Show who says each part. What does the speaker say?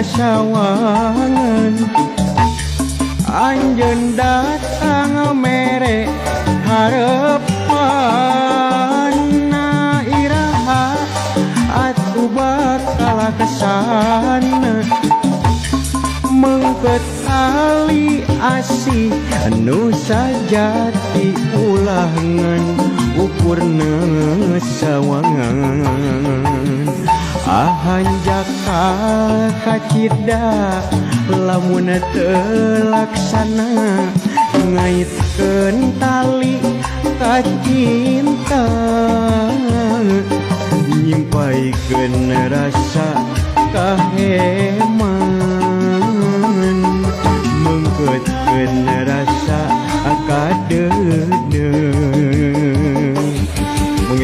Speaker 1: sawangan. Anjeun datang mere harepan, na iraha atuh bakal kesana. Mengket tali asih nu sajati, ulah ngan ukurna sawangan. Ahanjakal kacida lamun teu laksana ngaitkeun tali kacinta, nyimpaikeun rasa kaheman, meungkeutkeun rasa kadeudeuh.